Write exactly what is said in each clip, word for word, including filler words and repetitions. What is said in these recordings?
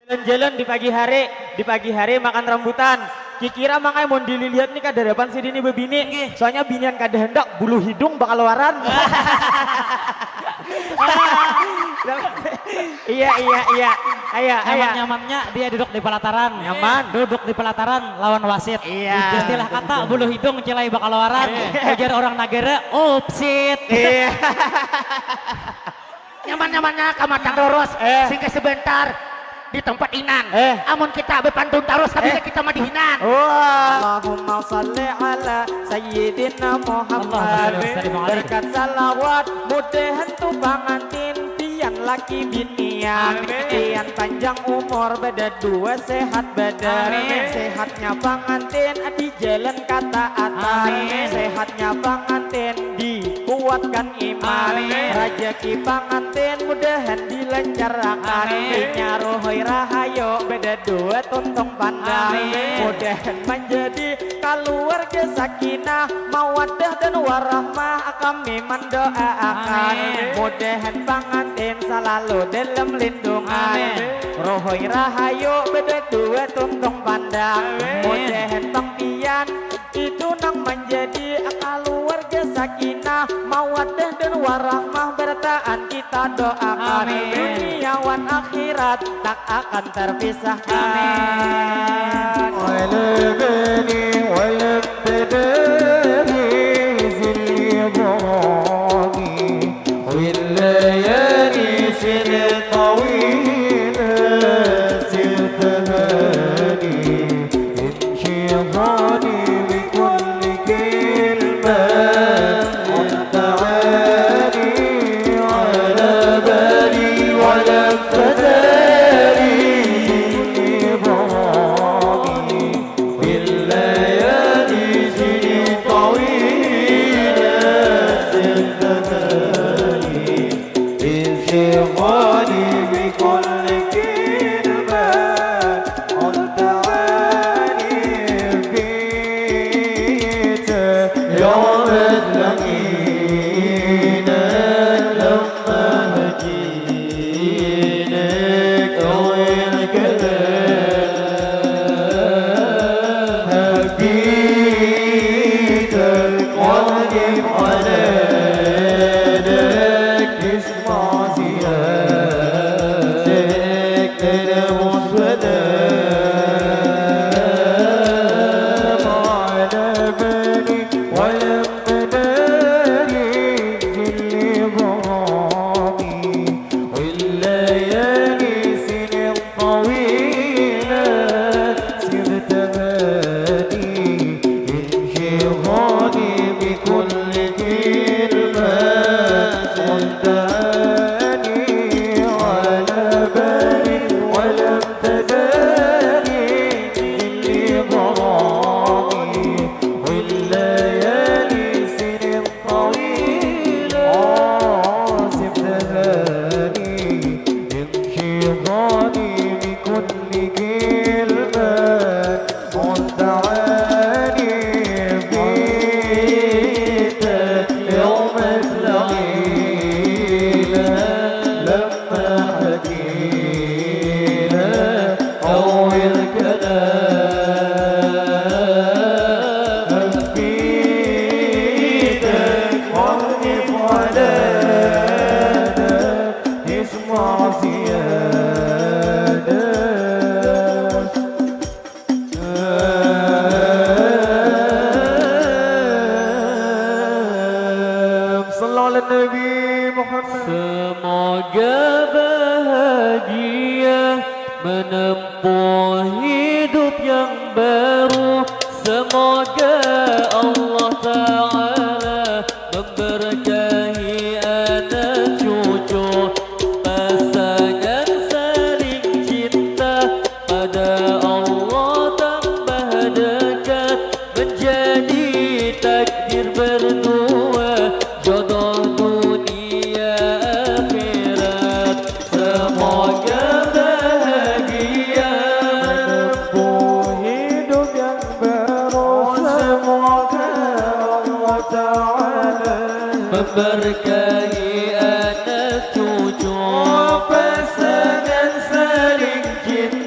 Jalan-jalan di pagi hari, di pagi hari makan rambutan. Kikira mangai mun dililihat ni kada dapan sidini bebini. Soalnya binian kada hendak bulu hidung bakaluaran. Iya, iya, iya. Aya, aya. Nyaman-nyamannya dia duduk di pelataran. Nyaman. Duduk di pelataran lawan wasit. Iya. Istilah kata bulu hidung cilai bakaluaran. Iya. Ujar orang nagara, upsit. Iya. Nyaman-nyamannya ka matang roros, eh, singgah sebentar di tempat inan. Eh. Amun kita bepantun tarus, tapi eh, kita mah dihinan. Wah. Allahumma salli ala Sayyidina Muhammad. Allahumma salli wa sallim alaihi. Berkat salawat mudahan tu pangantin pian laki binian. Amin. Pian panjang umur, bedadua sehat badan. Amin. Sehatnya pangantin di jalan kataatan. Amin. Sehatnya pangantin dikuatkan iman. Amin. Rajaki pangantin mudahan dilancarakan. Amin. Inya ruhui rahayu bedadua tuntung pandang. Amin. Mudahan manjadi kaluarga sakinah, mawaddah dan warahmah kami mandooakan. Amin. Mudahan pangantin salalu dalam lindungan. Amin. Ruhui rahayu bedadua tuntung pandang. Amin. Mudahan pang pian itu nang manjadi kaluarga sakinah, mawaddah dan warahmah berataan kita doakan. Amin. Dunia wan akhirat tak akan terpisahkan. Amin. Wal bani wal abdari zil ibrami. والليالي سنين طويلة سرت هاني انشغالي بكل كلمة قلت عالي على بالي ولم تزالي ضرامي في الليالي سنين طويلة سرت هاني انشغالي بكل كلمة قلت عالي بيت يوم تلاقينا لما هجينك وين كلام حبيتك واغلب علينا طويلة سبت بالي انشغالي بكل كلمة قلتها لي على بالي ولم تزالي إني ضرامي والليالي سنين طويلة سبت بالي انشغالي بكل كلمة قلتها لي فيك يوم تلاقينا لما حكينا أول كلام حبيتك واغلب علينا اسمع زيادة. صلوا على النبي محمد. Semoga bahagia menempuh hidup yang baru. Semoga Allah Ta'ala memberkahi anak cucu, pasangan saling cinta, pada Allah tambah dekat, menjadi takdir berdua, jodoh dunia akhirat. Semoga bahagia menempuh hidup yang baru. Semoga Allah Ta'ala memberkahi anak cucu, pasangan saling cinta.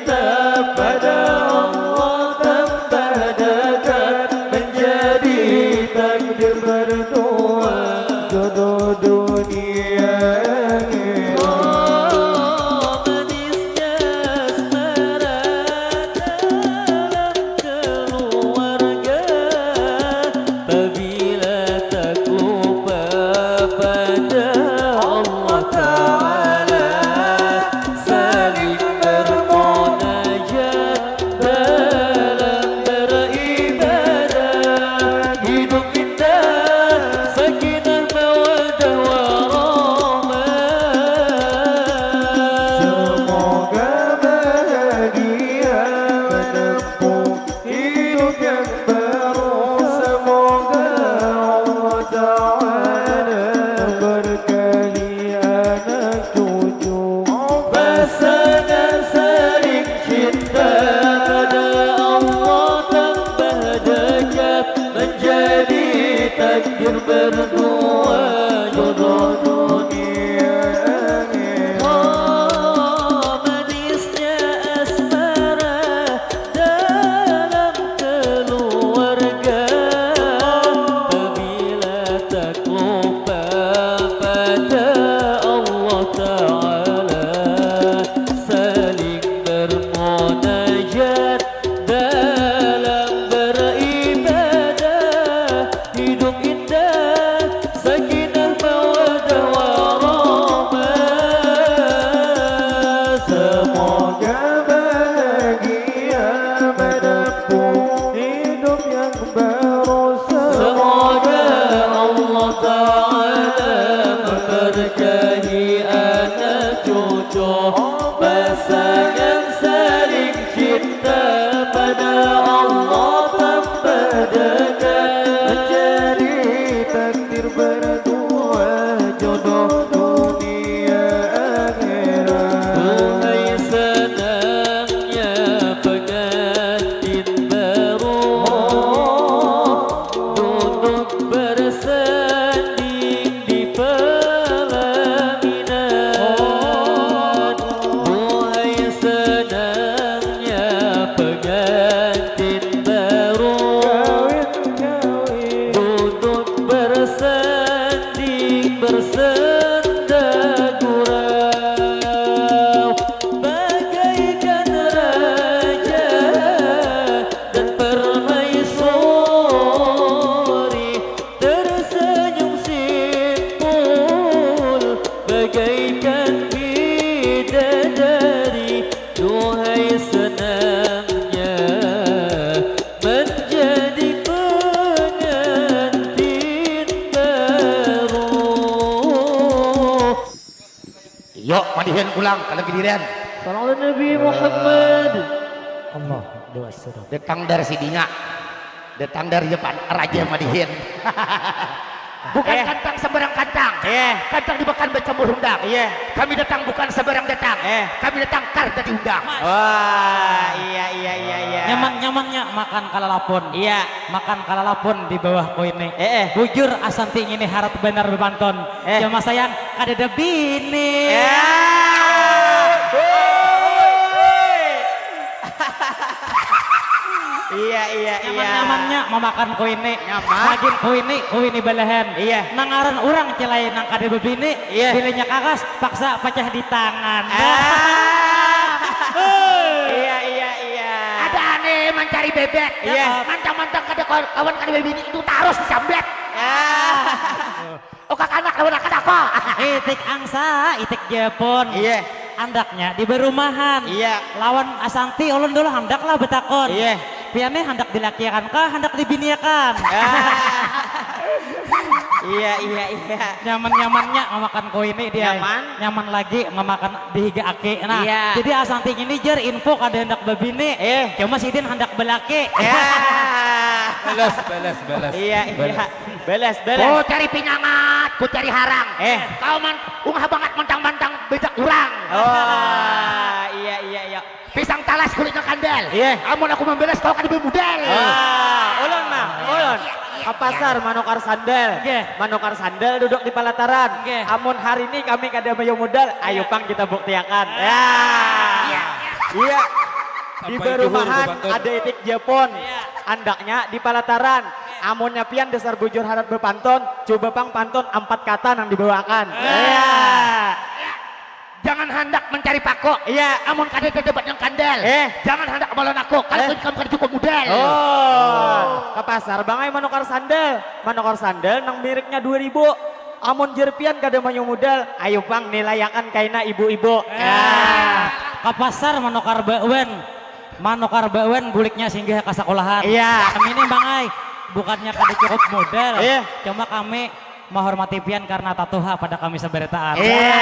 Ulang kalau giliran. Salam Nabi Muhammad. Allah doa suruh. Datang dari sidinya. Datang dari depan Raja Madihin. Bukan Eh. kantang sembarang kantang. Eh. Kantang dimakan bercampur rundang. Iya. Kami datang bukan sembarang datang. Eh. Kami datang karena diundang. Wah, iya, iya, iya, iya. Nyaman-nyamannya makan kalalapun. Iya. Makan kalalapun di bawah koin nih. Eh, eh. Bujur asanti ini harat benar bepantun. Eh. Cuma sayang kadada bini. Ya. Iya, iya, iya. Nyaman-nyamannya memakan kuini. Nyaman. Magin kuini, kuini balahan. Iya. Nangaran urang cilai nang kada bebini, iya. Bilanya kakas, paksa pecah di tangan. Ah. Iya, iya, iya. Ada aneh mencari bebek. Iya. Mantang-mantang kada kawan, kawan kada bebini itu tarus disambet. Ah. Oh, kakanak lawan akan aku. Itik angsa, itik jepun. Iya. Handaknya di berumahan. Iya. Lawan asanti ulun dulu handaklah betakon. Iya. Pian nih handak dilakiakan kah, handak dibiniakan? Ah. Iya, iya, iya. Nyaman-nyamannya memakan kuini dia. Nyaman. Nyaman lagi memakan di higa aki. Nah, iya. Jadi asanti ini jer info kada handak bebini. Eh. Cuma sidin handak belaki. Ya. Balas, balas, balas. Iya, iya. Balas. Balas, balas. Ku cari pinangat, ku cari harang. Eh. Kau man, ungah bangat mantang-mantang bejak urang. Oh, iya, iya, iya. Pisang talas kulitnya kandal. Iya. Amun aku membalas kau kada bermodal. Ah, ulun mah, ulun. Iya, iya, iya. Ke pasar manukar sandal. Nggih. Manukar sandal duduk di palataran. Nggih. Amun hari ini kami kada mayu modal, ayo pang kita buktiakan. Ya. Iya, iya. Iya. Di sampai berumahan juhur, ada itik jepun. Iya. Andaknya di palataran. Amunnya pian dasar bujur harat bepantun, coba pang pantun empat kata nang dibawakan. Ah. Ya. Jangan handak mencari pako. Iya. Amun kada ada dapat yang kandal. Eh. Jangan handak melawan aku. Kalau eh. Kamu kada cukup modal. Oh. Ke pasar bangai manukar sandal. Manukar sandal nang meriknya dua ribu. Amun jer pian kada mayu modal, ayo pang nilayakan kaina ibu-ibu. Eh. Ya. Ke pasar manukar bakwan. Manukar bakwan buliknya singgah ke sekolahan. Iya. Kami ini bangai, bukannya kada cukup modal. Iya. Cuma kami menghormati pian karena tatuha pada kami seberataan. Iya.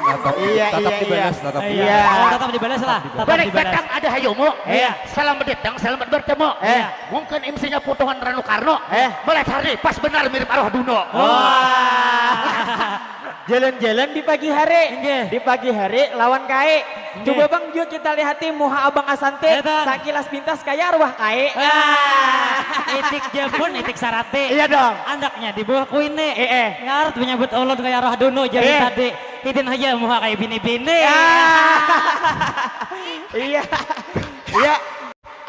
Tetap, iya, tetap iya, dibalas, iya. Tetap dibalas. Iya. Oh, tetap dibalas lah. Tetap balik dibalas. Datang ada hayumu. Iya. Selamat datang, selamat bertemu. Iya. Mungkin M C-nya potongan Rano Karno. Eh. Mulai hari pas benar mirip arwah Duno. Wah. Jalan-jalan di pagi hari. Inggih. Di pagi hari lawan kai. Inggih. Coba bang jua kita lihati muha abang Asante. Eta. Sakilas pintas kaya arwah kai. Ah, itik jabun, itik sarate. Iya dong. Andaknya di bawah kuini. Eh, eh. Ngarut menyebut ulun kaya arwah Duno jadi eh. Tadi. Hidin aja muha kaya bini-bini. Ah. Iya. Iya.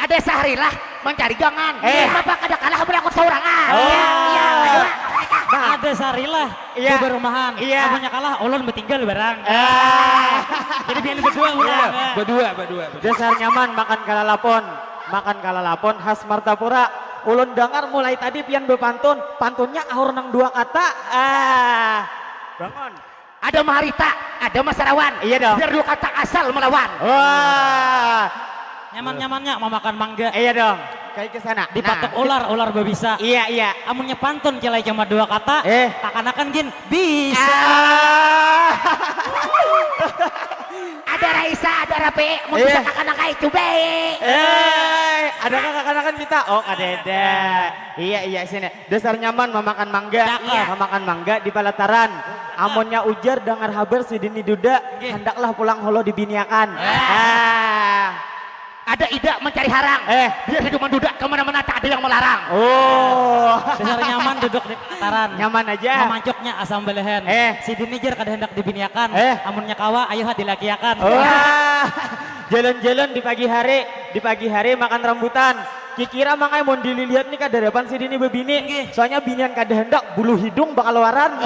Ada Sahrilah mencari gangan. Eh. Kenapa kada kalah berlaku seorang? Ah, oh. Iya, iya, berdua. Nah. Ada Sahrilah iya. Di perumahan. Iya. Apanya kalah, ulun bertinggal barang. Ah. Jadi pian berdua pulang. Iya, berdua, berdua, berdua. Dasar nyaman makan kalalapon. Makan kalalapon khas Martapura. Ulun dengar mulai tadi pian berpantun. Pantunnya aur nang dua kata. Ah. Bangun. Ada maharita, ada masarawan. Iya dong. Biar dua kata asal melawan. Wah. Nyaman-nyamannya memakan mangga. Iya dong. Kayak ke sana. Dipatok nah, ular, ular babisa. Iya, iya. Amunnya pantun cilai cuma dua kata, eh. Takanakan gin, bisa. Ah. Ada Raisa, ada Rapi, mau iya. Bisa takanakai, coba. Eh, adakah kakanakan kita? Oh, ada, ada. Iya, iya, sini. Dasar nyaman mamakan mangga. Cakep. Mamakan mangga di palataran. Amunnya ujar dangar habar sidin ni duda, nggih. Handaklah pulang holo dibiniakan. Eh. Ah. Ada ida mencari harang. Eh. Biar hidupan duda kemana-mana tak ada yang melarang. Oh. Dasar nyaman duduk di palataran. Nyaman aja. Mamancuknya asam belahan. Eh. Sidin ni jar kada hendak dibiniakan. Eh. Amunnya kawa, ayo ha dilakiakan. Oh. Jalan-jalan di pagi hari, di pagi hari makan rambutan. Kikira mangai mun dililihat ni kadarapan sidin ni bebini. Nggih. Soalnya binian kada hendak, bulu hidung bakaluaran.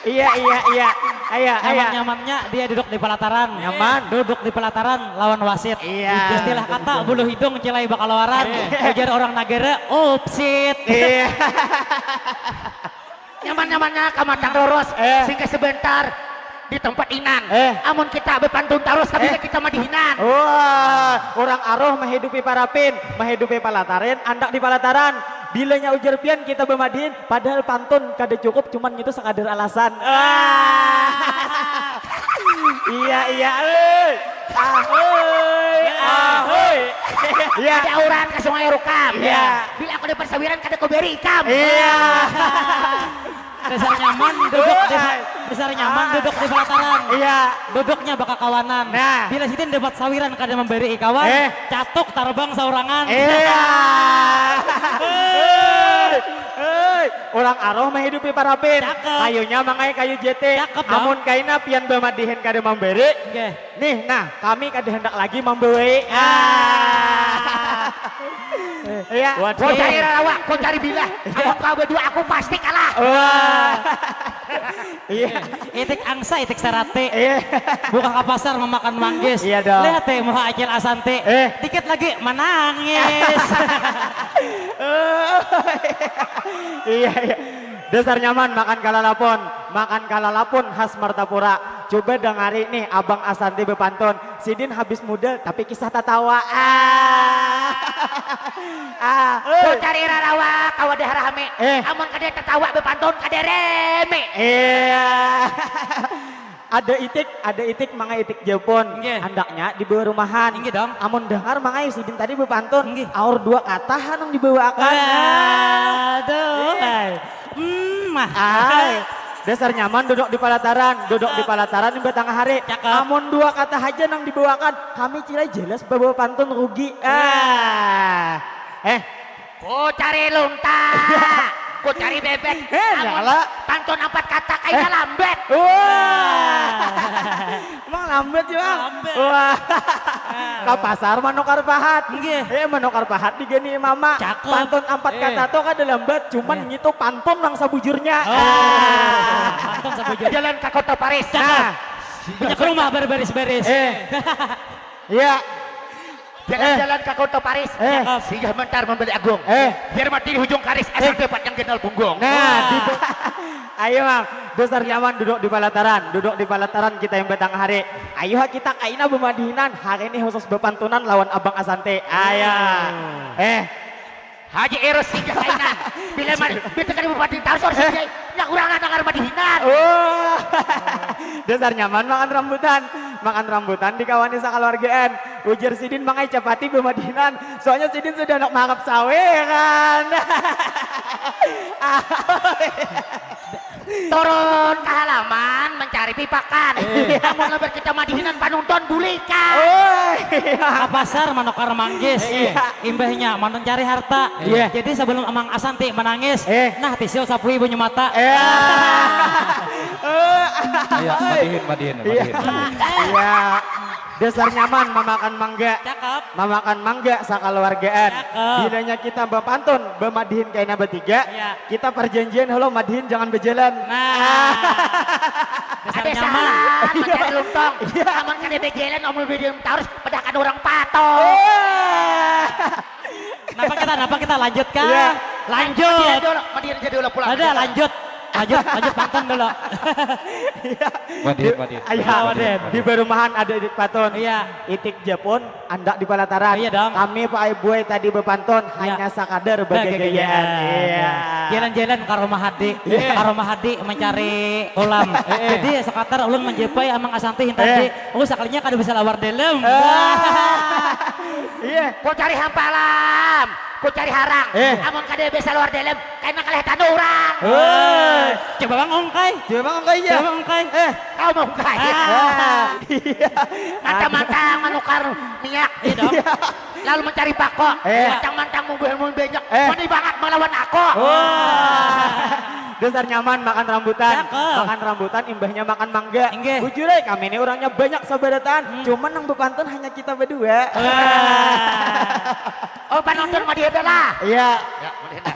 Iya, iya, iya. Aya, aya. Nyaman-nyamannya dia duduk di pelataran. Nyaman. Duduk di pelataran lawan wasit. Iya. Istilah kata bulu hidung cilai bakaluaran. Iya. Ujar orang nagara, opsit. Iya. Nyaman-nyamannya ka Matang Rurus, eh. Singgah sebentar di tempat inan. Eh. Amun kita bepantun tarus, eh. Bisa kita madihinan. Wah, orang aroh menghidupi parapin, menghidupi palatarin, andak di palataran. Bilanya ujar pian kita bamadihin, padahal pantun kada cukup, cuman itu sekadar alasan. Ah. Iya, iya, eh. Ahoy, ahoy. Iya. Ada orang ke Sungai Rukam. Iya. Bila aku dapat sawiran, kada kau beri ikam. Iya. Dasar nyaman duduk di, dasar nyaman Ah. duduk di pelataran. Iya. Duduknya bakakawanan. Nah. Bila sidin dapat sawiran kada memberi ikawan, Eh. catuk tarbang saurangan. Iya. Hei, hei. Orang aroh menghidupi parapin. Cakep. Kayunya mangai kayu jete. Cakep, Bang. Amun kaina pian bamadihin kada memberi. Nggih. Nih, nah, kami kada hendak lagi memberi. Ah. Iya. Waduh. Kau cari rarawa, kau cari bilah. Amun kau berdua, aku pasti kalah. Wah. Iya. Itik angsa, itik sarate. Iya. Buka ka pasar mamakan manggis. Iya dong. Lihat deh muha Acil Asanti. Eh. Dikit lagi menangis. Oh, iya, iya. Dasar nyaman makan kalalapun. Makan kalalapun khas Martapura. Coba dengari nih Abang Asanti bepantun. Sidin habis muda tapi kisah tatawa. Ah. Ah. Kau cari rarawa, kau ada harahame. Eh. Amun kada tatawa bepantun, kada reme. Iya. Ada itik, ada itik, mangai itik Japun. Nggih. Handaknya dibawa rumahan. Nggih, dong. Amun dengar mangai sidin tadi bepantun, Nggih. aur dua kata hanang dibawaakan. Aduh, Iya. ai. Hmm, mah. Ai, dasar nyaman duduk di palataran, duduk di Cakep. palataran imbah tangah hari. Cakep. Amun dua kata haja nang dibawakan, kami cilai jelas babawa pantun rugi. Iya. Ah. Eh. Ku cari lunta, ku cari bebek. Eh, Amun nyala. pantun empat kata kaina Eh. lambat. Wah. Emang lambat ya, Bang? Lambat. Wah. Ah. Ka pasar manukar pahat. Nggih. Eh, manukar pahat digani mama. Cakep. Pantun empat Eh. kata tuh kada lambat, cuman Iya. ngitu pantun nang sabujurnya. Oh. Ah. Pantun sabujur. Jalan ke Kota Paris. Cakep. Nah. Punya ke rumah berbaris-baris. Eh. Iya. Jalan-jalan Eh. ke Kota Paris. Eh. Singgah mentar membeli agung. Eh. Biar mati di hujung karis, asal Eh. dapat yang kenal punggung. Nah, Wah. di Ayo, Mang. Dasar nyaman duduk di palataran. Duduk di palataran kita yang batang hari. Ayo, ha, kita kaina bamadihinan. Hari ini khusus bapantunan lawan Abang Asante. Ayo. Hmm. Eh. Haji Eros singgah kainan. Bila mari, kita kan bupati Tarsor Eh. singgah. Nya kurang anak madihinan. Oh. Dasar nyaman makan rambutan. Makan rambutan dikawani sakaluargaan. Ujar sidin mangai capati bamadihinan. Soalnya sidin sudah anak mangap sawe kan. Turun ke halaman mencari pipakan. Iya. Amun lebar kita madihinan panuntun bulikan. Oh, iya. Ka pasar manukar manggis. Iya. Imbahnya mencari harta. Iya. Jadi sebelum Amang Asanti menangis, Eh. nah tisil sapui banyu mata. Iya. Iya, madihin, madihin, Iya. madihin, madihin. Iya. Dasar nyaman mamakan mangga. Cakep. Mamakan mangga sakaluargaan. Cakep. Bilanya kita bapantun, bamadihin kaina batiga, Iya. kita parjanjian, halo madihin jangan bajalan. Nah. Dasar Ada nyaman. saran, mencari luntong. Iya. Amun kada bajalan, amun badiam tarus, padahkan urang pato. Wah. Napa kita, napa kita lanjut kah? Iya. Lanjut. Madihin dulu, madihin aja dulu pulang. Ada, lanjut. Lanjut, lanjut pantun dulu. Iya. Madihin, Di- madihin. Ayo, Madihin, madihin. madihin. Di barumahan ada itik patun. Iya. Itik Japun, andak di palataran. Iya, dong. Kami, Pak Ibu, tadi bepantun, Iya. hanya sakadar Bagagayaan. bagagayaan. Iya. Jalan-jalan ke rumah Hadi. Iya. Ke rumah Hadi mencari kolam. Iya. Jadi, sakatar ulun menjapai Amang Asanti tadi. Iya. Oh, sakalinya kada bisa lawar dalam. Ah. Iya. Ku cari hampalam, ku cari harang. Eh. Amun kada bisa lawar dalam, kaina kalih tanu urang. Hei. Coba bang ongkai. Coba bang ongkai, ya. Coba bang ongkai. Eh. Kau mau ongkai? Ah. Iya. Mantang-mantang manukar minyak. Iya, dong. Iya. Lalu mencari pako. Eh. Mantang-mantang mungguh ilmu banyak. Eh. Wani bangat melawan aku. Wah. Dasar nyaman makan rambutan. Cakep. Makan rambutan, imbahnya makan mangga. Inggih. Bujur, eh, kami ini orangnya banyak sabarataan. Hmm. Cuman nang bepantun hanya kita berdua. Wah. Oh, penonton mau diada lah. Iya. Ya, mau diada.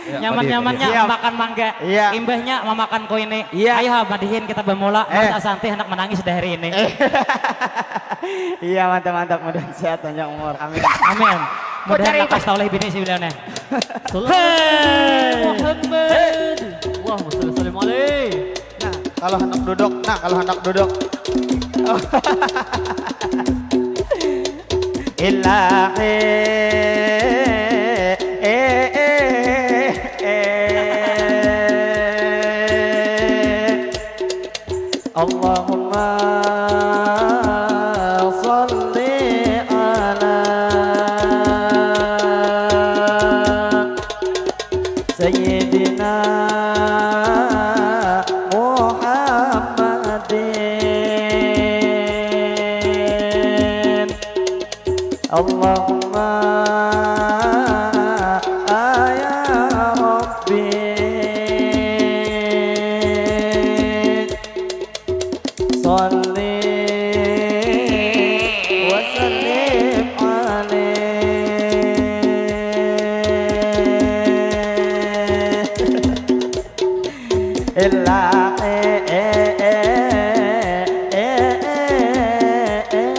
Ya, Nyaman-nyamannya madihin. Siap. makan mangga. Iya. Imbahnya memakan kue ini. Iya. Ayo, ha, madihin kita bermula. Eh. Mas Asanti hendak menangis dah hari ini. Eh. Iya, mantap, mantap. Mudahan sehat, panjang umur. Amin. Amin. Mudahan Mencari lakas tahu lah bini sih bilangnya. Sallallahu Hei. Muhammad. Wah, Mustafa Salim Ali. Nah, kalau hendak duduk, nah, kalau hendak duduk. Ilahi, Allahumma salli ala Sayyidina Muhammadin. Allahumma ya Rabbi salli wa sallim alaih. Illa, eh, eh, eh, eh, eh, eh, eh.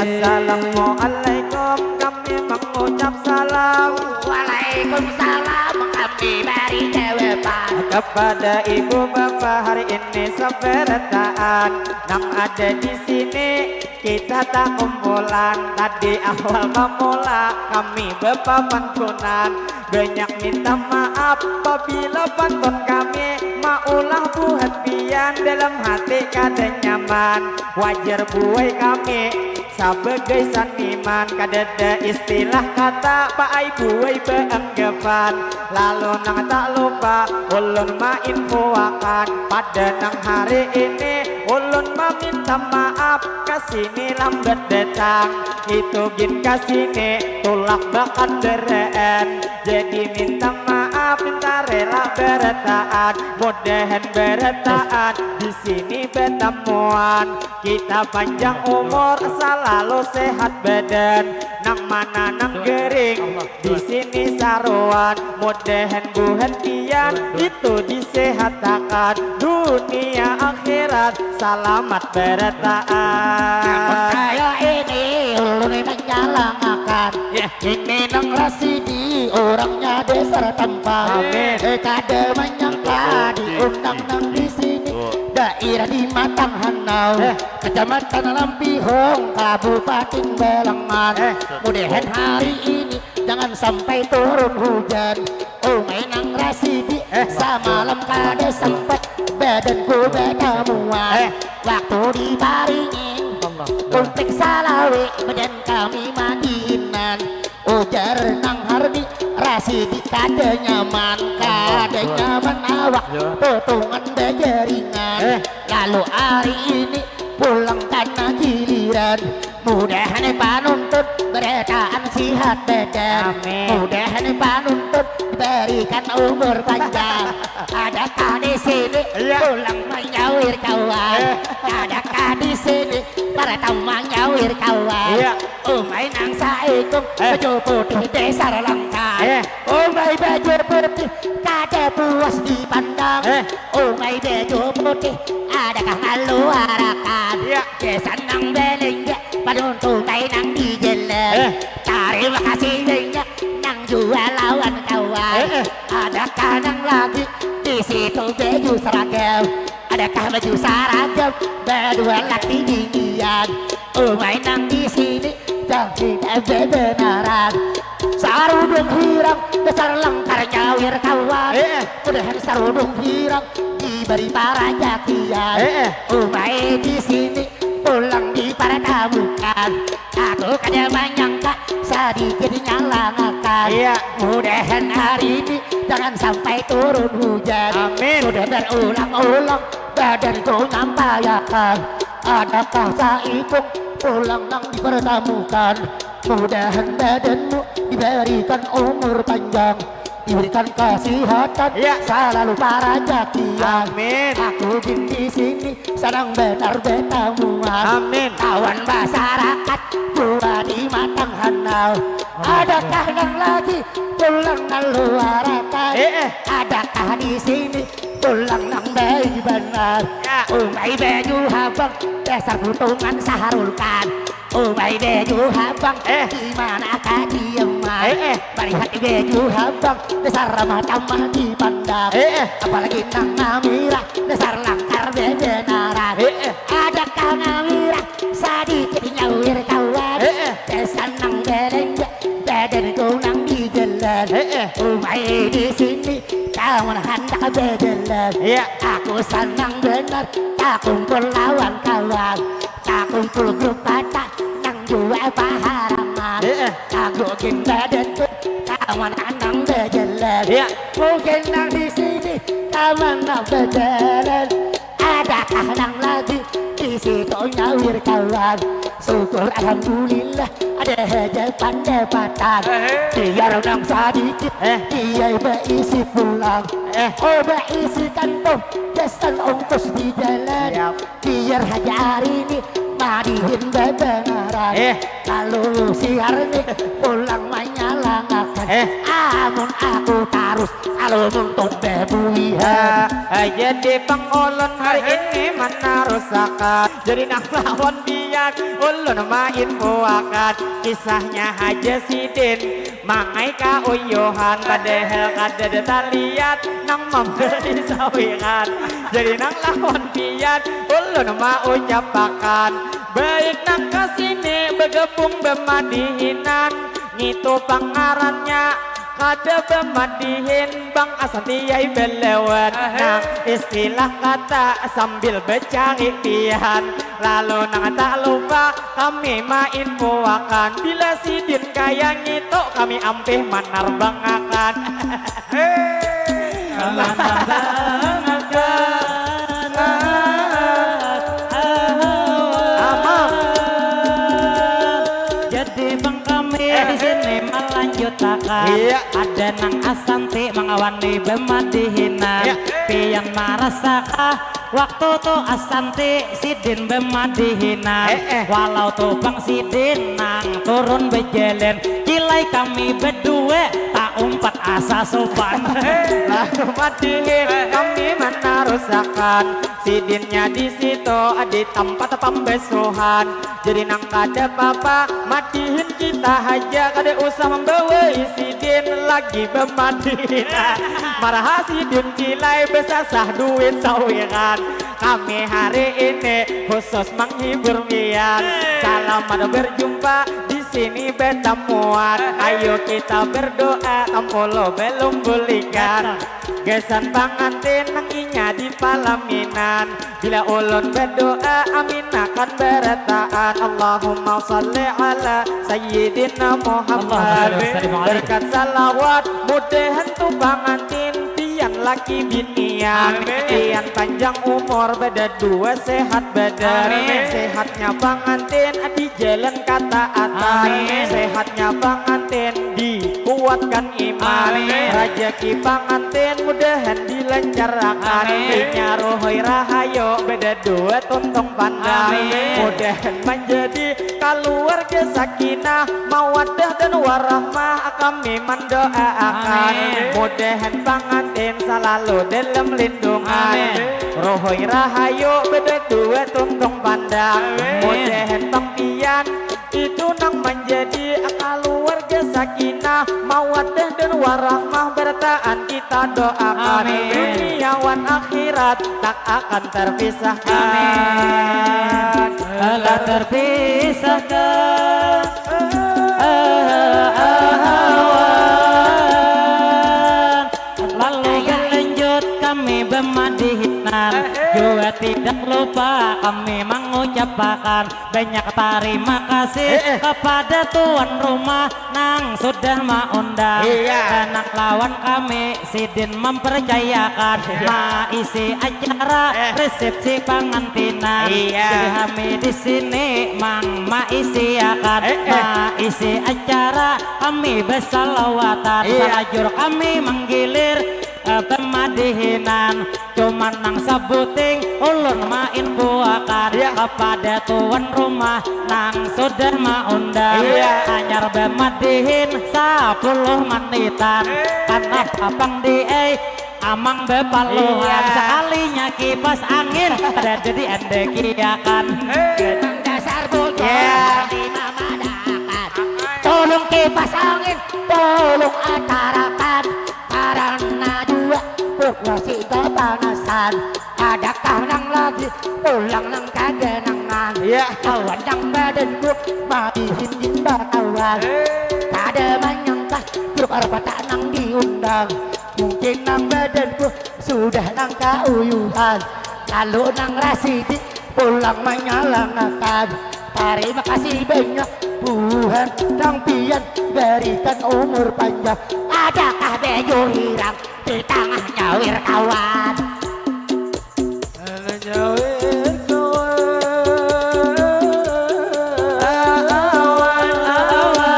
Assalamualaikum, kami mengucap salam. Waalaikumsalam, kami bari jawaban. Kepada ibu bapa hari ini sabarataan nang ada di sini. Kita takumpulan tadi awal bamula kami bepapantunan. Banyak minta maaf apabila pantun kami maulah buhan pian dalam hati kada nyaman. Wajar buai kami sabagai saniman, kadada istilah kata paai buai baanggapan. Lalu nang tak lupa ulun mainfoakan pada nang hari ini. Ulun maminta maaf kasini lambat datang, itu gin kasini tulak bakandaraan. Jadi minta maaf, minta rela barataan, mudahan barataan di sini batamuan. Kita panjang umur, salalu sehat badan, nang mana nang gering di sini saruan, mudahan buhan pian itu disehatakan dunia akhirat, salamat barataan. Namun kaya ini ulun menyalangakan. Ya. Ini nang Rasidi, orangnya dasar tampang. Amin. Eh, kada menyangka diundang nang di sini. Daerah di Matang Hanau. Eh. Kecamatan Lampihong, Kabupaten Balengan. Eh. Mudahan hari ini jangan sampai turun hujan. Umai nang Rasidi, eh, samalam kada sempat badanku batamuan. Eh. Waktu diparingin komplik salawi, badan kami mandiinan. Ujar nang Hardi, Rasidi kada nyaman, kada nyaman awak, ya, potongan bajaringan. Eh. Lalu hari ini pulang kana giliran. Mudahan panuntut barataan sihat badan. Amin. Mudahan panuntut diberikan umur panjang. Adakah di sini, iya, pulang manyawir kawan? Eh. Adakah di sini para tamu manyawir kawan? Iya. Umai nang saikung, eh, baju putih dasar langkat. Eh. Umai baju putih kada puas dipandang. Eh. Umai baju putih, adakah ngaluarakan? Iya. Gasan nang balanja, paduntung bae nang di jalan. Eh. Tarima kasih banyak nang jua lawan kawan. Eh, eh. Adakah nang lagi di situ baju seragam? Adakah baju saragam badua laki binian? Umai nang di sini jangan bebenaran. Sarudung hirang dasar langkar nyawir kawan. Eh, eh. Mudahan sarudung hirang diberi parajakian. Eh, eh. Umai di sini pulang diparatamukan. Aku kada manyangka sadikit nyalangakan. Iya. Mudahan hari ini jangan sampai turun hujan. Amin. Sudah berulang-ulang badanku nyampaiakan. Adakah saikung pulang nang dipertemukan? Mudahan badanmu diberikan umur panjang, diberikan kesehatan, iya, selalu parajakian. Amin. Aku gin di sini sanang banar batamuan. Amin. Kawan masyarakat jua di Matang Hanau. Amin. Adakah nang lagi pulang ngaluarakan? Eh, eh. Adakah di sini pulang nang baik banar? Ya. Umai baju habang dasar putungan saharulkan. Umai baju habang, eh, di mana kadiaman? Eh, eh. Malihat baju habang dasar ramah tamah dipandang. Eh, eh. Apalagi nang namirah dasar langkar bebenaran. Eh, eh. Adakah namirah sadikit nyawir kawan? Eh, eh. Dasar nang balanja badanku nang di jalan. Eh, eh. Umai di sini, kawan handak bejalan. Iya. Aku sanang benar, takumpul lawan kawan. Takumpul grup kata, nang jua baharaman. Iya. Aku gin badan tu, kawan handak bejalan. Iya. Mungkin nang di sini, kawan nang bejalan. Adakah nang lagi di situ nyawir kawan? Syukur alhamdulillah ada haja pandapatan. Biar nang sadikit eh. Dia baisi pulang. Eh. Oh baisi kantong gasan ongkos di jalan. Siap. Biar haja hari ini madihin babenaran. Eh. Lalu si Harni pulang manyalangakan. Eh. Amun aku tarus kalau muntung bebuihan. Jadi pang ulun hari ini manarusakan. Jadi nang lawan biar ulun mainfoakan. Kisahnya haja sidin mangai kauyuhan. Padahal kada ada taliat nang mamberi sawiran. Jadi nang lawan biar ulun maucapakan. Baik nang kasini bagabung bamadihinan. Ngitu pangarannya kada bamadihin bang asantiai belewan. Nang istilah kata sambil becari pian. Lalu nang tak lupa kami mainfoakan. Bila sidin kaya ngitu kami ampih manarbangakan. Hei. Manarbangakan. Amang. Jadi bang kami di sini melanjutakan. Iya. Ada nang asanti mangawani bemadihinan. Iya. Pian marasakah waktu tu asanti sidin bemadihinan? Eh, eh. Walau tu bang sidin nang turun bejalan. Cilai kami bedua taumpat asa sopan. Lalu madihin kami manarusakan. Sidinnya di situ di tempat pambesuhan. Jadi nang kada papa madihin kita haja, kada usah mambawai sidin lagi bamadihin. Maraha sidin cilai besasah duit sawiran. Kami hari ini khusus menghibur pian. Salamat berjumpa di sini betamuan. Ayo kita berdoa tampolo belum bulikan. Gasan pangantin nang inya di palaminan. Bila ulun berdoa amin akan berataan. Allahumma salli ala sayyidina Muhammad. Allahumma salli wa sallim alaihi. Berkat salawat mudahan tu pangantin pian laki binian. Amin. Pian panjang umur bedadua sehat badan. Amin. Sehatnya pangantin di jalan kataatan. Amin. Sehatnya pangantin dikuatkan iman. Amin. Rajaki pangantin mudahan dilancarkan. Amin. Inya ruhoi rahayu bedadua tuntung pandang. Amin. Mudahan manjadi kaluarga sakinah mawadah dan warahmah kami mandoaakan. Amin. Mudahan pangantin salalu dalam lindungan. Amin. Ruhoi rahayu bedadua tuntung pandang. Amin. Mudahan pang pian itu nang manjadi kaluarga sakinah mawadah dan warahmah berataan kita doakan. Amin. Dunia wan akhirat tak akan terpisahkan. Amin. Alah terpisahkan. Ahawan. Lalu berlanjut kami bemadihinan. Jua tidak lupa kami mengucapakan banyak tarima kasih eh, eh. Kepada tuan rumah nang sudah maundang. Iya. Nang lawan kami sidin mempercayakan iya. Maisi acara eh. Resepsi pangantinan. Iya. Jadi kami di sini mang maisiakan eh, eh. Maisi acara kami besalawatan iya. Salajur kami menggilir eh, pemadihinan. Cuman nang sabuting ulun mainfoakan iya. Kepada tuan rumah nang sudah maundang iya. Hanyar bemadihin sapuluh menitan iya. Karena papang di eh amang bepaluhan iya. Sekalinya kipas angin ada jadi endekiakan hey. Dasar bocah yeah. Di mama dapat tolong kipas angin tolong atarakan. Karena jua pukul si kepanasan. Adakah nang lagi pulang nang kaganangan iya. Kawan nang badanku madihin jin bakawan. Kada manyangka Tukar patak nang diundang, mungkin nang badanku sudah nang kauyuhan. Lalu nang rasidi pulang manyalangakan. Tarima kasih banyak buhan nang pian barikan umur panjang. Adakah baju hirang di tangah nyawir kawan? Awan, awan.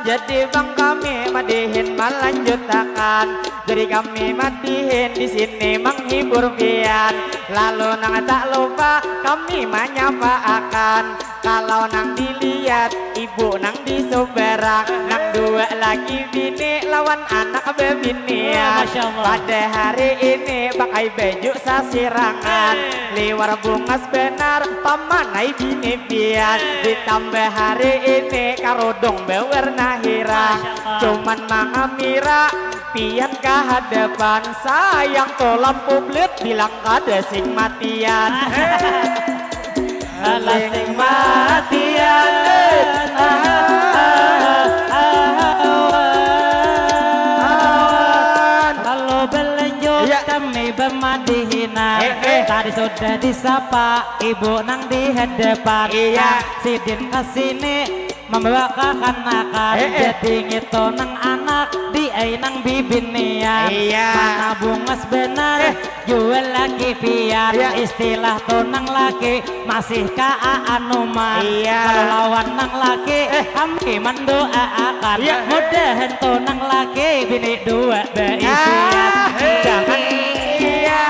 Jadi bang kami madihin malanjutakan. Jadi kami madihin di sini menghibur pian. Lalu nang tak lupa kami menyapaakan. Kalau nang dilihat ibu nang di seberang, nang dua lagi bini lawan anak bebinian. Masya Allah. Pada hari ini pakai baju sasirangan. Liwar bungas benar pamanai bini pian. Ditambah hari ini karudung bewarna hirang. Masya Allah. Cuman mangamira pian ke hadapan. Sayang tuh lampu belit bilang kada sing matian. Alah sing matian. Awan. Lalu belanjut iya. Kami bemadihinan. Eh, eh. Tadi sudah disapa ibu nang di hadapan. Iya. Nah, sidin ke sini membawa kekanakan. Eh, eh. Jadi ngitu nang anak di ai nang bibinian. Iya. Mana bungas benar. Eh. Jual laki pian. Iya. Istilah tunang laki masih ka aanuman. Iya. Kalau lawan nang laki, eh, kami mendoaakan. Iya. Mudahan tunang laki bini dua beisian. Ah, jangan. Iya.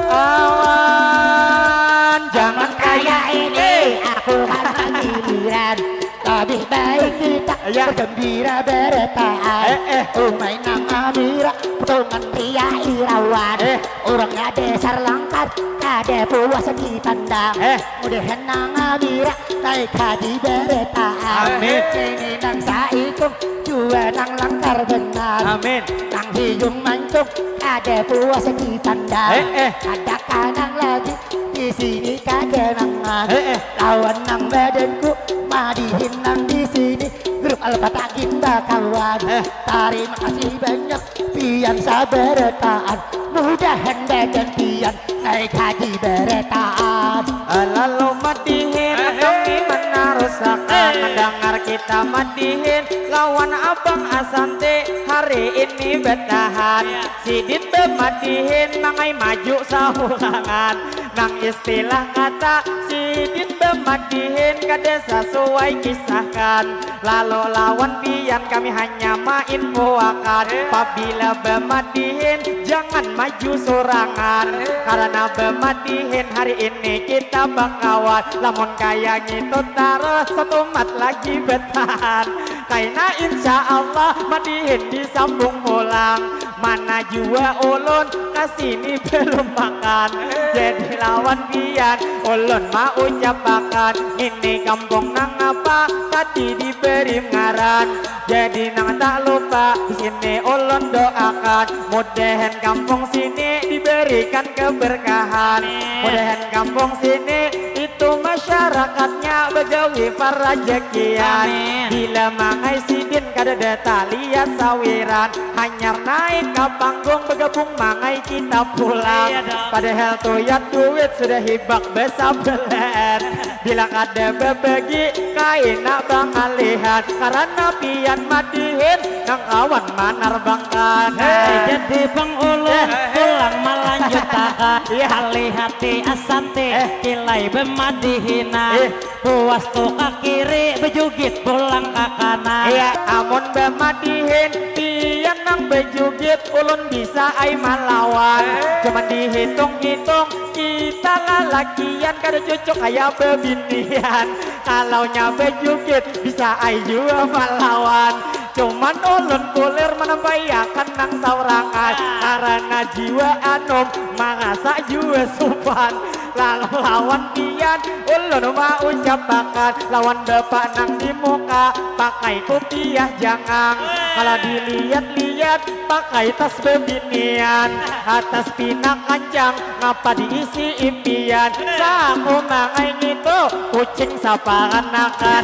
Awan, jangan kayak ini. Aku karena giliran. Lebih baik kita, iya, bergembira beretaan. Eh, eh. Umai nang amira, potongan pria irawan. Eh. Urangnya dasar langkar, kada puas dipandang. Eh. Mudahan nang amira naik haji beretaan. Amin. Ini nang saikung, jua nang langkar benar. Amin. Nang hiung mancung, kada puas dipandang. Eh, eh. Ada kanang lagi, di sini kaganangan. Eh, eh. Lawan nang badanku madihin nang di sini. Grup Alpha Tagin bakawan. Eh. Tarima kasih banyak pian sabarataan. Mudahan badan pian naik haji barataan. Lalu madihin, eh, eh, kami menarusakan. Eh. Mendengar kita madihin lawan Abang Asante hari ini bertahan. Iya. Sidin bemadihin mangai maju saurangan. Nang istilah kata sidin bemadihin kada sasuai kisahkan. Lalu lawan pian kami hanya mainfoakan. Pabila bemadihin jangan maju surangan. Karena bemadihin hari ini kita bakawan. Lamun kaya ngitu tarus satumat lagi betahan. Kaina insya Allah madihin disambung pulang. Mana jua ulun kasini belum makan. Jadi lawan pian ulun maucapakan. Ini kampung nang apa tadi diberi ngaran. Jadi nang tak lupa di sini ulun doakan. Mudahan kampung sini diberikan keberkahan. Amin. Mudahan kampung sini itu masyarakatnya begawi parajakian. Amin. Bila mangai sidin kadada taliat sawiran, hanyar naik ka panggung begabung mangai kita pulang. Iya dong. Padahal tuyat duit sudah hibak besabelan. Bila kada bebagi kaina bangalihan karena pian madihin nang kawan manarbangkan. Hei. Jadi bang ulun, eh, eh, pulang malanjutakan. Iya. Halihati Asante, eh, kilai bemadihinan. Eh. Puas tu ka kiri, bejugit pulang ka kanan. Iya, amun bamadihin pian nang bejugit, ulun bisa ai malawan. Cuman dihitung-hitung, kita lalakian kada cucuk kaya bebinian. Kalau nya bejugit, bisa ai jua malawan. Cuman ulun bulir manampaiakan nang saurangan karana jiwa anum marasa jua supan. Lalu lawan pian ulun maucapakan lawan bapak nang di muka pakai kupiah jangang. Kalau dilihat-lihat pakai tas bebinian, atas pina kancang ngapa diisi impian. Saku mangai ngitu kucing saparanakan.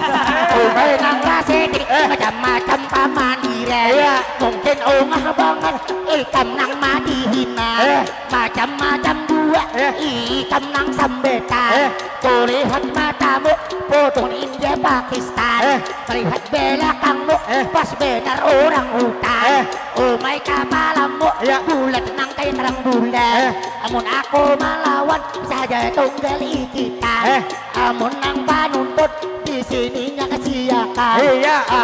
Umai nang rasidi macam-macam pamandiran. Iya. Mungkin ungah banget ikam nang madihinan. Macam-macam jua ikam nang sambetan. Kulihat matamu putung India Pakistan. Kulihat belakangmu pas benar orang hutan. Umai kapalamu bulat nang kaya tarang bulan. Amun aku malawan bisa haja tunggal ikitan. Amun nang panuntut di sini nya kasiakan.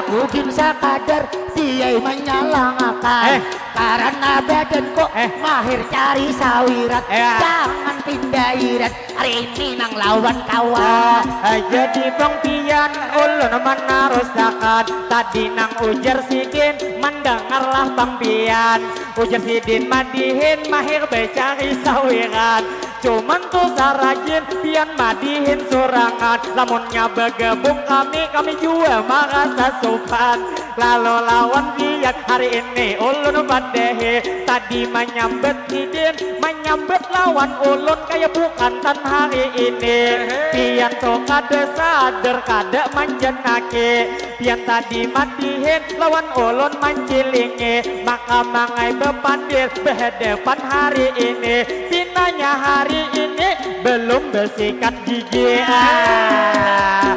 Aku gin sakadar diai manyalangakan. Karana badanku mahir cari sawiran. Jangan pindah iran. Hari ini nang lawan kawan. Ah, jadi pang pian ulun manarusakan. Tadi nang ujar sidin mandangarlah pang pian. Ujar sidin madihin mahir becari sawiran. Cuman tu sarajin pian madihin surangan. Lamunnya bagabung kami, kami jua marasa supan. Lalu lawan pian hari ini ulun padahi. Tadi manyambat sidin, manyambat lawan ulun kaya bukan tan hari ini. Pian tu kada sadar kada manjanaki. Pian tadi madihin lawan ulun mancilingi. Maka mangai bapandir bahadapan hari ini. Pinanya hari ini belum basikat gigi. Ah,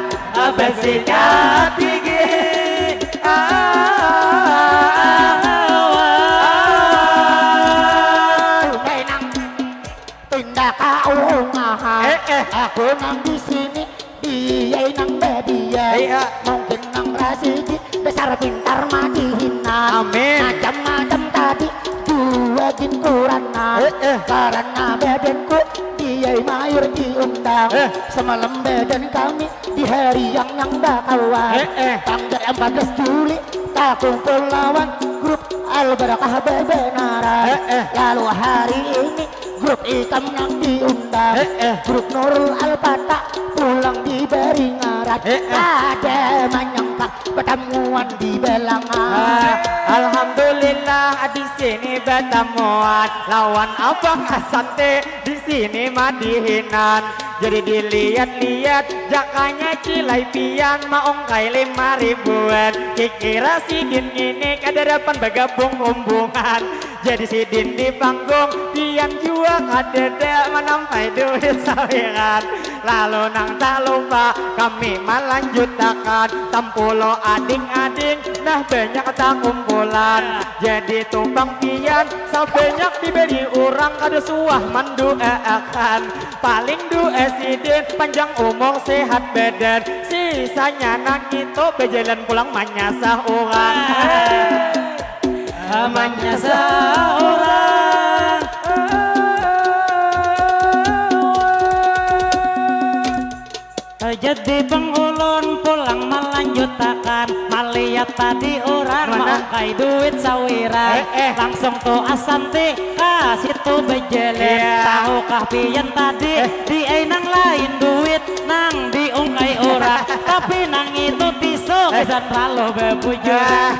basikat gigi. Ah, Pindah ka ungahan. Eh, eh. Aku nang di sini, dia nang badia. Iya. Mungkin nang rasidi besar pintar madihinan. Amin. Macam-macam tadi dua gin kuranan. Eh, eh. Karena badanku dia mayur diundang. Eh. Semalam badan kami di hari yang nang bakawan. Eh, eh. Tanggal empat belas Juli takumpul lawan grup Al Barakah bebenaran. Eh, eh. Lalu hari ini grup ikam nang diundang. Eh, eh. Grup Nurul Al Fatah pulang diberi ngaran. Eh, eh. Ada manyangka batamuan di Belangan. Ah, alhamdulillah di sini batamuan lawan abang Asante di sini madihinan. Jadi dilihat-lihat jakanya cilai pian maungkai lima ribuan. Kikira sidin ini kada dapan bagabung kumbungan. Jadi sidin di panggung, pian jua kadada manampai duit sawiran. Lalu nang tak lupa kami malanjutakan tampulo ading-ading, nah banyak takumpulan. Jadi tumpang pian sabanyak diberi urang kada suah manduaakan. Paling duaa sidin panjang umur sehat badan, sisanya nang itu bajalan pulang manyasah urang. Manyasa urang. Jadi pang ulun pulang malanjutakan malihat tadi urang maungkai duit sawiran. Eh, eh. Langsung tu Asanti ka situ bajalan. Iya. Tahukah pian tadi eh. Di ai nang lain duit nang diungkai urang. Tapi nang itu tisu eh. Gasan lalu babujur. Ah.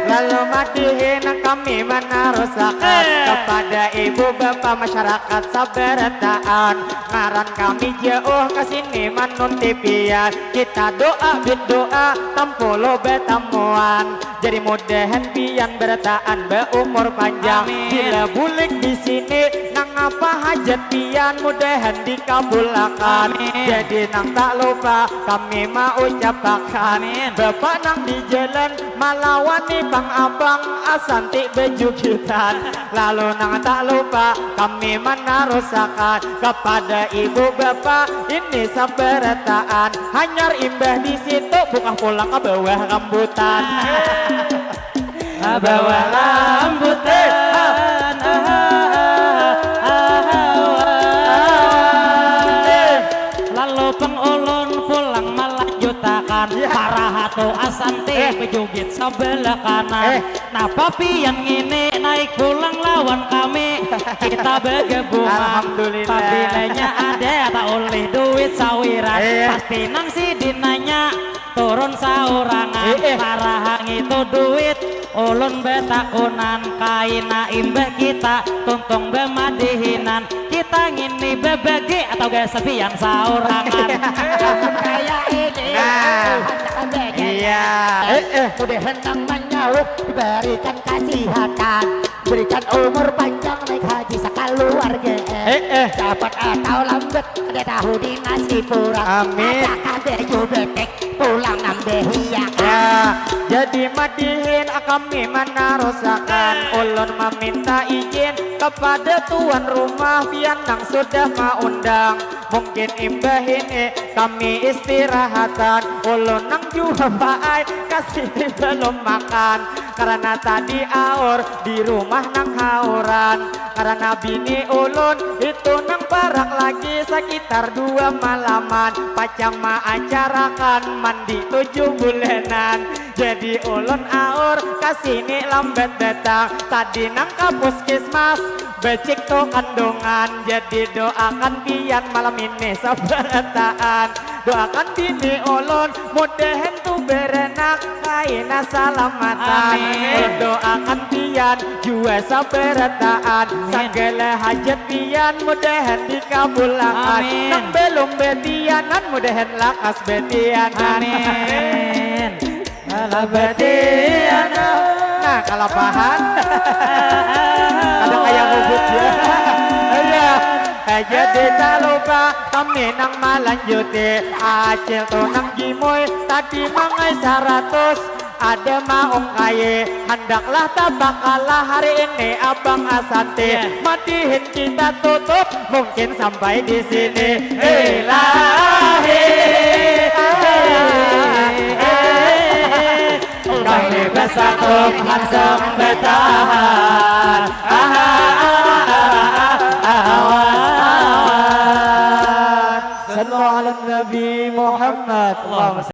Lalu madihin kami manarusakan eh. Kepada ibu bapa masyarakat sabarataan. Ngaran kami jauh ka sini manunti pian. Kita doa bin doa tampulu batamuan. Jadi mudahan pian barataan baumur panjang. Amin. Bila bulik di sini nang apa hajat pian mudahan dikabulakan. Amin. Jadi nang tak lupa kami maucapakan. Amin. Bapak nang di jalan malawani pang abang Asanti bajugitan. Lalu nang tak lupa kami manarusakan kepada ibu bapa ini sabarataan hanyar imbah di situ bungah pulang ke bawah rambutan. Bawah rambutan. Lalu pengulun pulang melanjutakan para hatu Asanti. Bukit sebelah kanan. Eh. Napa pian ngini naik pulang lawan kami? Kita bergabungan. Alhamdulillah. Pabilanya ada tak ulih duit sawiran. Eh. Pasti nang sidin nanya turun saurangan. Eh, eh. Marahang itu duit ulun betakunan. Kaina imbah kita tuntung bemadihinan. Kita ngini bebagi atau gaya sepian saurangan. Kaya ini. Nah. Iya. Eh, eh. Udah henang menyauh diberikan kesihatan, berikan umur panjang naik haji sakaluarga. Eh, eh. Cepat atau lambat kada tahu di nasib urang. Amin. Ada kada jubetek pulang nambah iya. Ya, jadi madihin kami menarusakan. Ulun meminta izin kepada tuan rumah pian nang sudah maundang. Mungkin imbah ini kami istirahatan. Ulun nang jua paai kasini belum makan. Karena tadi aur di rumah nang hauran. Karena bini ulun itu nang parak lagi sekitar dua malaman. Pacang maacarakan mandi tujuh bulanan. Jadi ulun aur kasini lambat datang. Tadi nang ka puskesmas becik tu kandungan. Jadi doakan pian malam ini sabarataan. Doakan bini ulun mudahan tu berenak kaina salamatan. Amin. Ulun doakan pian jua sabarataan. Amin. Segala hajat pian mudahan dikabulakan. Amin. Nang belum betianan mudahan lakas betianan. Amin. Alah betianan. Nah, kalapahan. Ada kayak ngubut ya. Iya. Eh, jadi tak lupa kami nang melanjuti. Acil tu nang gimoi tadi mangai saratus. Ada maung kaye, handaklah tabakalah hari ini Abang Asanti. Iya. Madihin kita tutup mungkin sampai di sini. Ilahi, kami bersatu handak bertahan. Sallu ala Nabi Muhammad. Allahumma